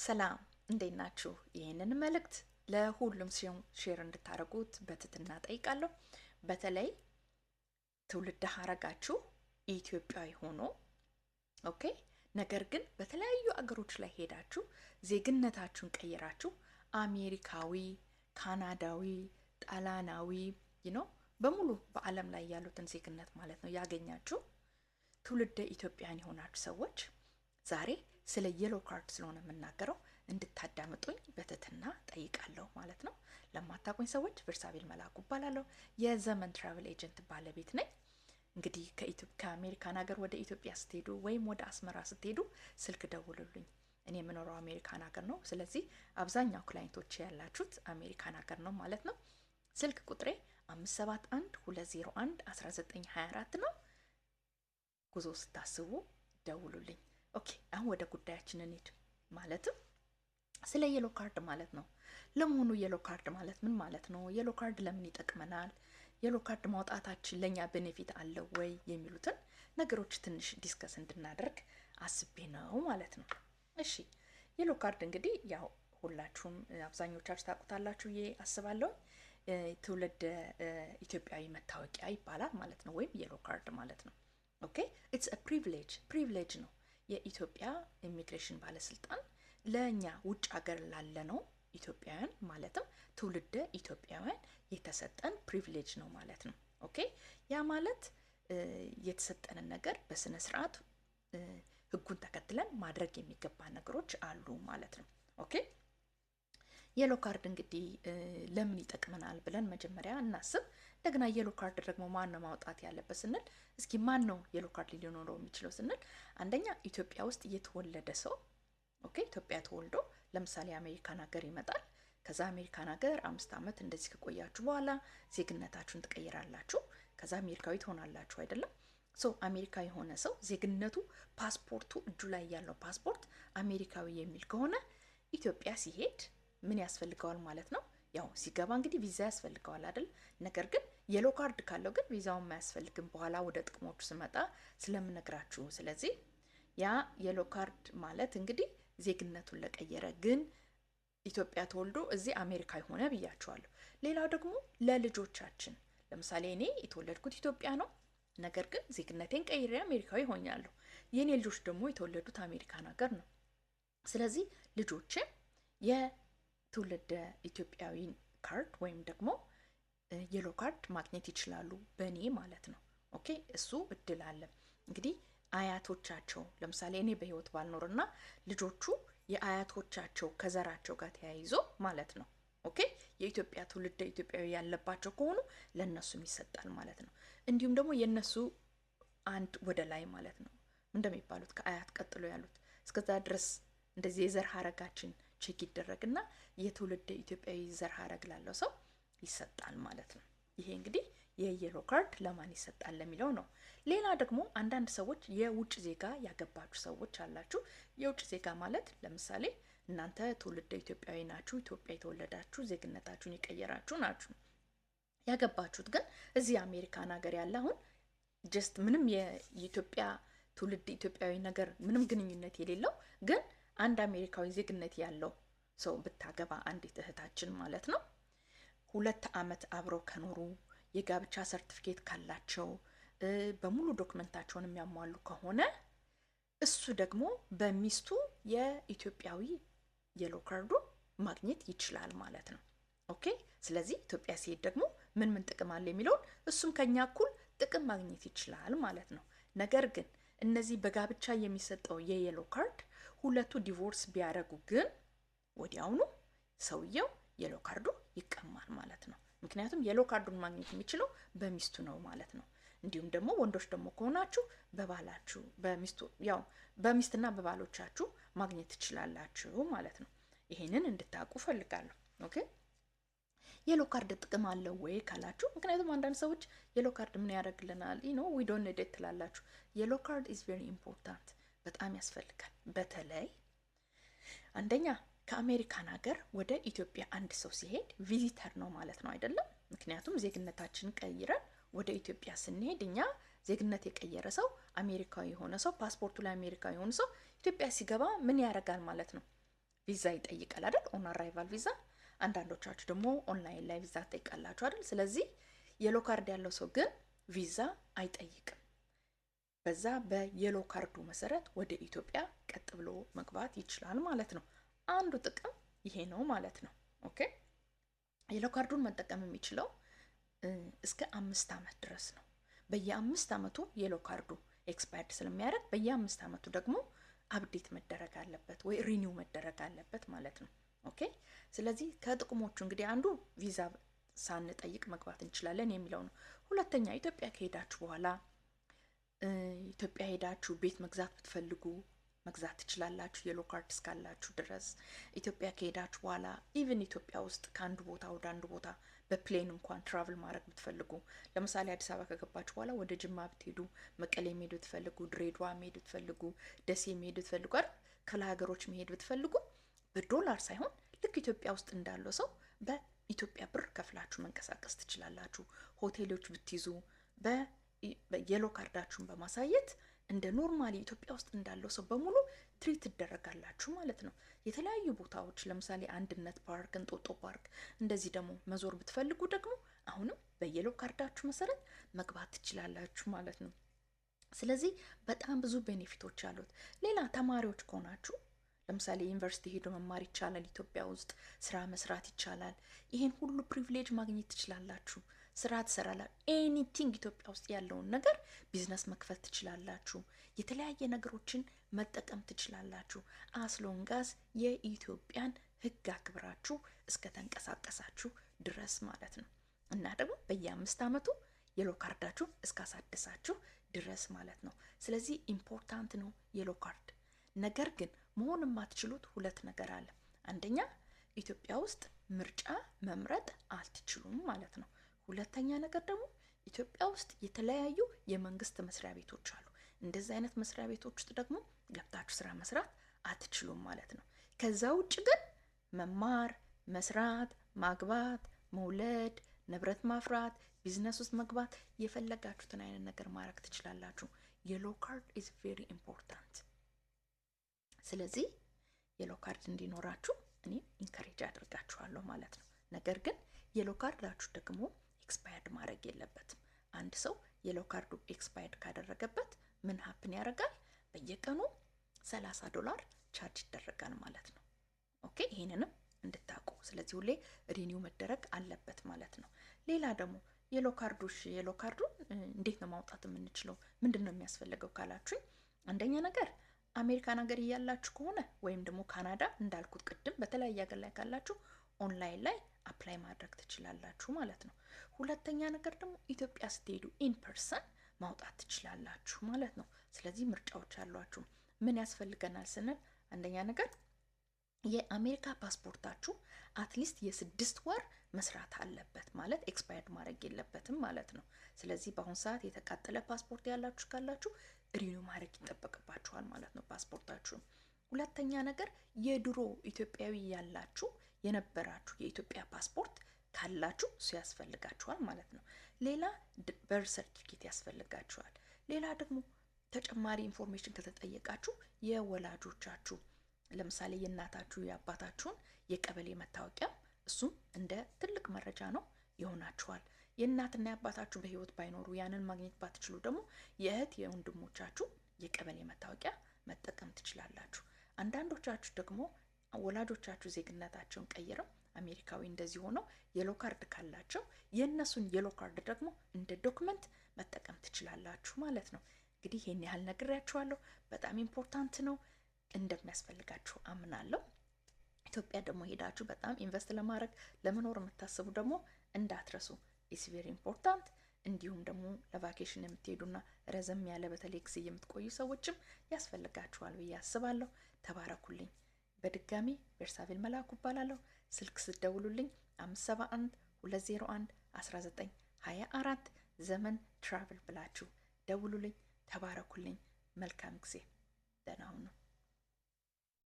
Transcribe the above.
ሰላም፣ እንዴት ናችሁ? ይህንን መልእክት ለሁሉም ሲሆን share እንድታደርጉት በትህትና ጠይቃለሁ። በተለይ ትውልድ ሀረጋችሁ ኢትዮጵያዊ ሆኖ፣ okay፣ ነገር ግን በተለያዩ አገሮች ላይ ሄዳችሁ ዜግነታችሁን ቀይራችሁ አሜሪካዊ፣ ካናዳዊ፣ ጣሊያናዊ በሙሉ በዓለም ላይ ያሉትን ዜግነት ማለት ነው ያገኛችሁ ትውልደ ኢትዮጵያን የሆናችሁ ሰዎች፣ ዛሬ ስለ yellow card ስለሆነ የምናገረው እንድታዳምጡኝ በትህትና ጠይቃለሁ ማለት ነው። ለማታውቁኝ ሰዎች ቨርሳቤል መላኩ እባላለሁ። የዘመን travel agent ባለቤት ነኝ። እንግዲህ ከአሜሪካን ሀገር ወደ ኢትዮጵያ ስትሄዱ ወይም ወደ አስመራ ስትሄዱ ስልክ ደውሉልኝ። እኔ የምኖረው አሜሪካን ሀገር ነው። ስለዚህ አብዛኛው client ኦች ያላችሁት አሜሪካን ሀገር ነው ማለት ነው። ስልክ ቁጥሬ 571 201 1924 ነው። ጉዞ ስታስቡ ደውሉልኝ። Okay፣ አሁን ወደ ጉዳያችን እንሂድ። ማለትም ስለ yellow card ማለት ነው። ለመሆኑ yellow card ማለት ምን ማለት ነው? Yellow card ለምን ይጠቅመናል? Yellow card ማውጣታችን ለእኛ benefit አለው ወይ የሚሉትን ነገሮች ትንሽ discuss እንድናደርግ አስቤ ነው ማለት ነው። እሺ፣ yellow card እንግዲህ ያው ሁላችሁም አብዛኞቻችሁ ታውቁታላችሁ ብዬ አስባለሁ። ትውልደ ኢትዮጵያዊ መታወቂያ ይባላል ማለት ነው፣ ወይም yellow card ማለት ነው። Okay, it's a privilege፣ privilege ነው። የኢትዮጵያ ኢሚግሬሽን ባለስልጣን ለእኛ ውጭ ሀገር ላለነው ኢትዮጵያውያን፣ ማለትም ትውልደ ኢትዮጵያውያን የተሰጠን privilege ነው ማለት ነው። Okay፣ ያ ማለት የተሰጠንን ነገር በስነ ስርዓት ህጉን ተከትለን ማድረግ የሚገባ ነገሮች አሉ ማለት ነው። Okay, yellow card እንግዲህ ለምን ይጠቅመናል ብለን መጀመሪያ እናስብ። እንደገና yellow card ደግሞ ማን ነው ማውጣት ያለበት ስንል፣ እስኪ ማን ነው yellow card ሊኖረው የሚችለው ስንል፣ አንደኛ ኢትዮጵያ ውስጥ የተወለደ ሰው፣ okay፣ ኢትዮጵያ ተወልዶ ለምሳሌ አሜሪካን ሀገር ይመጣል። ከዛ አሜሪካን ሀገር 5 ዓመት እንደዚህ ከቆያችሁ በኋላ ዜግነታችሁን ትቀይራላችሁ። ከዛ አሜሪካዊ ትሆናላችሁ፣ አይደለም? So አሜሪካዊ የሆነ ሰው ዜግነቱ ፓስፖርቱ እጁ ላይ ያለው ፓስፖርት አሜሪካዊ የሚል ከሆነ ኢትዮጵያ ሲሄድ ምን ያስፈልገዋል ማለት ነው? ያው ሲገባ እንግዲህ ቪዛ ያስፈልገዋል አይደል? ነገር ግን yellow card ካለው ግን ቪዛውን አያስፈልግም። በኋላ ወደ ጥቅሞቹ ስመጣ ስለምነግራችሁ። ስለዚህ ያ yellow card ማለት እንግዲህ ዜግነቱን ለቀየረ ግን ኢትዮጵያ ተወልዶ እዚህ አሜሪካ የሆነ ብያችኋለሁ። ሌላው ደግሞ ለልጆቻችን፣ ለምሳሌ እኔ የተወለድኩት ኢትዮጵያ ነው። ነገር ግን ዜግነቴን ቀይሬ አሜሪካዊ ሆኛለሁ። የእኔ ልጆች ደግሞ የተወለዱት አሜሪካን ሀገር ነው። ስለዚህ ልጆቼም የትውልደ ኢትዮጵያዊ ካርድ ወይም ደግሞ yellow card ማግኘት ይችላሉ፣ በእኔ ማለት ነው። Okay፣ እሱ እድል አለ። እንግዲህ አያቶቻቸው፣ ለምሳሌ እኔ በህይወት ባልኖርና ልጆቹ የአያቶቻቸው ከዘራቸው ጋር ተያይዞ ማለት ነው። Okay፣ የኢትዮጵያ ትውልደ ኢትዮጵያዊ ያለባቸው ከሆኑ ለእነሱም ይሰጣል ማለት ነው። እንዲሁም ደግሞ የእነሱ አንድ ወደ ላይ ማለት ነው እንደሚባሉት ከአያት ቀጥሎ ያሉት እስከዛ ድረስ እንደዚህ የዘር ሀረጋችን check ይደረግና የትውልደ ኢትዮጵያዊ ዘር ሀረግ ላለው ሰው ይሰጣል ማለት ነው። ይሄ እንግዲህ የ yellow card ለማን ይሰጣል ለሚለው ነው። ሌላ ደግሞ አንዳንድ ሰዎች የውጭ ዜጋ ያገባችሁ ሰዎች አላችሁ። የውጭ ዜጋ ማለት ለምሳሌ እናንተ ትውልደ ኢትዮጵያዊ ናችሁ፣ ኢትዮጵያ የተወለዳችሁ፣ ዜግነታችሁን የቀየራችሁ ናችሁ። ያገባችሁት ግን እዚህ አሜሪካን ሀገር ያለ፣ አሁን just ምንም የኢትዮጵያ ትውልድ ኢትዮጵያዊ ነገር ምንም ግንኙነት የሌለው ግን አንድ አሜሪካዊ ዜግነት ያለው ሰው ብታገባ አንዲት እህታችን ማለት ነው፣ 2 አመት አብረው ከኖሩ፣ የጋብቻ ሰርቲፊኬት ካላቸው፣ በሙሉ document ኣቸውን የሚያሟሉ ከሆነ እሱ ደግሞ በሚስቱ የኢትዮጵያዊ yellow card ኡ ማግኘት ይችላል ማለት ነው። Okay፣ ስለዚህ ኢትዮጵያ ሲሄድ ደግሞ ምን ምን ጥቅም አለ የሚለውን እሱም ከኛ እኩል ጥቅም ማግኘት ይችላል ማለት ነው። ነገር ግን እነዚህ በጋብቻ የሚሰጠው የ yellow card ሁለቱ divorce ቢያደርጉ ግን ወዲያውኑ ሰውየው yellow card ኡ ይቀማል ማለት ነው። ምክንያቱም yellow card ኡን ማግኘት የሚችለው በሚስቱ ነው ማለት ነው። እንዲሁም ደግሞ ወንዶች ደግሞ ከሆናችሁ በባላችሁ፣ በሚስቱ፣ ያው በሚስትና በባሎቻችሁ ማግኘት ትችላላችሁ ማለት ነው። ይሄንን እንድታውቁ ፈልጋለሁ። Okay, yellow card ጥቅም አለው ወይ ካላችሁ፣ ምክንያቱም አንዳንድ ሰዎች yellow card ምን ያደርግልናል we don't need it ትላላችሁ። Yellow card is very important፣ በጣም ያስፈልጋል። በተለይ አንደኛ ከአሜሪካን ሀገር ወደ ኢትዮጵያ አንድ ሰው ሲሄድ visitor ነው ማለት ነው፣ አይደለም? ምክንያቱም ዜግነታችንን ቀይረን ወደ ኢትዮጵያ ስንሄድ እኛ ዜግነት የቀየረ ሰው፣ አሜሪካዊ የሆነ ሰው፣ ፓስፖርቱ ላይ አሜሪካዊ የሆነ ሰው ኢትዮጵያ ሲገባ ምን ያደርጋል ማለት ነው? ቪዛ ይጠይቃል አይደል? On arrival ቪዛ። አንዳንዶቻችሁ ደግሞ ኦንላይን ላይ ቪዛ ትጠይቃላችሁ አይደል? ስለዚህ yellow card ያለው ሰው ግን ቪዛ አይጠይቅም። በዛ በ yellow card ኡ መሰረት ወደ ኢትዮጵያ ቀጥ ብሎ መግባት ይችላል ማለት ነው። አንዱ ጥቅም ይሄ ነው ማለት ነው። Okay፣ yellow card ኡን መጠቀም የሚችለው እስከ 5 ዓመት ድረስ ነው። በየ5 ዓመቱ yellow card ኡ expired ስለሚያደርግ በየ5 ዓመቱ ደግሞ update መደረግ አለበት ወይ renew መደረግ አለበት ማለት ነው። Okay፣ ስለዚህ ከጥቅሞቹ እንግዲህ አንዱ ቪዛ ሳንጠይቅ መግባት እንችላለን የሚለው ነው። ሁለተኛ፣ ኢትዮጵያ ከሄዳችሁ በኋላ፣ ኢትዮጵያ ሄዳችሁ ቤት መግዛት ብትፈልጉ መግዛት ትችላላችሁ፣ yellow card እስካላችሁ ድረስ። ኢትዮጵያ ከሄዳችሁ በኋላ even ኢትዮጵያ ውስጥ ከአንዱ ቦታ ወደ አንዱ ቦታ በ plane እንኳን travel ማድረግ ብትፈልጉ፣ ለምሳሌ አዲስ አበባ ከገባችሁ በኋላ ወደ ጅማ ብትሄዱ፣ መቀሌ መሄድ ብትፈልጉ፣ ድሬዳዋ መሄድ ብትፈልጉ፣ ደሴ መሄድ ብትፈልጉ፣ አይደል፣ ክፍለ ሀገሮች መሄድ ብትፈልጉ በዶላር ሳይሆን ልክ ኢትዮጵያ ውስጥ እንዳለው ሰው በኢትዮጵያ ብር ከፍላችሁ መንቀሳቀስ ትችላላችሁ። ሆቴሎች ብትይዙ በ yellow card ኣችሁን በማሳየት እንደ normally ኢትዮጵያ ውስጥ እንዳለው ሰው በሙሉ treat ትደረጋላችሁ ማለት ነው። የተለያዩ ቦታዎች ለምሳሌ አንድነት ፓርክ፣ እንጦጦ ፓርክ እንደዚህ ደግሞ መዞር ብትፈልጉ ደግሞ አሁንም በ yellow card ኣችሁ መሰረት መግባት ትችላላችሁ ማለት ነው። ስለዚህ በጣም ብዙ benefit ኦች አሉት። ሌላ ተማሪዎች ከሆናችሁ ለምሳሌ ዩኒቨርሲቲ ሄዶ መማር ይቻላል። ኢትዮጵያ ውስጥ ስራ መስራት ይቻላል። ይሄን ሁሉ privilege ማግኘት ትችላላችሁ። ስራ ትሰራላችሁ። Anything ኢትዮጵያ ውስጥ ያለውን ነገር ቢዝነስ መክፈት ትችላላችሁ። የተለያየ ነገሮችን መጠቀም ትችላላችሁ። As long as የኢትዮጵያን ሕግ አክብራችሁ እስከ ተንቀሳቀሳችሁ ድረስ ማለት ነው። እና ደግሞ በየ5 ዓመቱ yellow card ኣችሁ እስካሳደሳችሁ ድረስ ማለት ነው። ስለዚህ important ነው yellow card። ነገር ግን መሆን የማትችሉት ሁለት ነገር አለ። አንደኛ፣ ኢትዮጵያ ውስጥ ምርጫ መምረጥ አትችሉም ማለት ነው። ሁለተኛ ነገር ደግሞ ኢትዮጵያ ውስጥ የተለያዩ የመንግስት መስሪያ ቤቶች አሉ። እንደዚህ አይነት መስሪያ ቤቶች ውስጥ ደግሞ ገብታችሁ ስራ መስራት አትችሉም ማለት ነው። ከዛ ውጭ ግን መማር፣ መስራት፣ ማግባት፣ መውለድ፣ ንብረት ማፍራት፣ ቢዝነስ ውስጥ መግባት፣ የፈለጋችሁትን አይነት ነገር ማድረግ ትችላላችሁ። Yellow card is very important። ስለዚህ yellow card እንዲኖራችሁ እኔ encourage አደርጋችኋለሁ ማለት ነው። ነገር ግን yellow card ኣችሁ ደግሞ expired ማድረግ የለበትም። አንድ ሰው yellow card ኡ expired ካደረገበት ምን happen ያደርጋል? በየቀኑ 30 ዶላር charge ይደረጋል ማለት ነው። Okay፣ ይሄንንም እንድታውቁ። ስለዚህ ሁሌ renew መደረግ አለበት ማለት ነው። ሌላ ደግሞ yellow card ኦች፣ yellow card ኡን እንዴት ነው ማውጣት የምንችለው? ምንድን ነው የሚያስፈልገው ካላችሁኝ፣ አንደኛ ነገር አሜሪካን ሀገር እያላችሁ ከሆነ ወይም ደግሞ ካናዳ፣ እንዳልኩት ቅድም በተለያየ ሀገር ላይ ካላችሁ ኦንላይን ላይ apply ማድረግ ትችላላችሁ ማለት ነው። ሁለተኛ ነገር ደግሞ ኢትዮጵያ ስትሄዱ in person ማውጣት ትችላላችሁ ማለት ነው። ስለዚህ ምርጫዎች አሏችሁ። ምን ያስፈልገናል ስንል፣ አንደኛ ነገር የአሜሪካ ፓስፖርታችሁ at least የ6 ወር መስራት አለበት፣ ማለት expired ማድረግ የለበትም ማለት ነው። ስለዚህ በአሁን ሰዓት የተቃጠለ ፓስፖርት ያላችሁ ካላችሁ renew ማድረግ ይጠበቅባችኋል ማለት ነው ፓስፖርታችሁን። ሁለተኛ ነገር የድሮ ኢትዮጵያዊ ያላችሁ የነበራችሁ የኢትዮጵያ ፓስፖርት ካላችሁ እሱ ያስፈልጋችኋል ማለት ነው። ሌላ birth certificate ያስፈልጋችኋል። ሌላ ደግሞ ተጨማሪ information ከተጠየቃችሁ የወላጆቻችሁ፣ ለምሳሌ የእናታችሁ የአባታችሁን የቀበሌ መታወቂያ፣ እሱም እንደ ትልቅ መረጃ ነው ይሆናችኋል። የእናትና የአባታችሁ በሕይወት ባይኖሩ፣ ያንን ማግኘት ባትችሉ ደግሞ የእህት የወንድሞቻችሁ የቀበሌ መታወቂያ መጠቀም ትችላላችሁ። አንዳንዶቻችሁ ደግሞ ወላጆቻችሁ ዜግነታቸውን ቀይረው አሜሪካዊ እንደዚህ ሆነው yellow card ካላቸው የእነሱን yellow card ደግሞ እንደ document መጠቀም ትችላላችሁ ማለት ነው። እንግዲህ ይህን ያህል ነግሬያችኋለሁ። በጣም important ነው፣ እንደሚያስፈልጋችሁ አምናለሁ። ኢትዮጵያ ደግሞ ሄዳችሁ በጣም invest ለማድረግ፣ ለመኖር የምታስቡ ደግሞ እንዳትረሱ፣ it's very important። እንዲሁም ደግሞ ለ vacation የምትሄዱና ረዘም ያለ በተለይ ጊዜ የምትቆዩ ሰዎችም ያስፈልጋችኋል ብዬ አስባለሁ። ተባረኩልኝ። በድጋሚ ቤርሳቤል መላኩ እባላለሁ። ስልክ ስትደውሉልኝ 571 201 1924 ዘመን Travel ብላችሁ ደውሉልኝ። ተባረኩልኝ። መልካም ጊዜ። ደህና ሁኑ።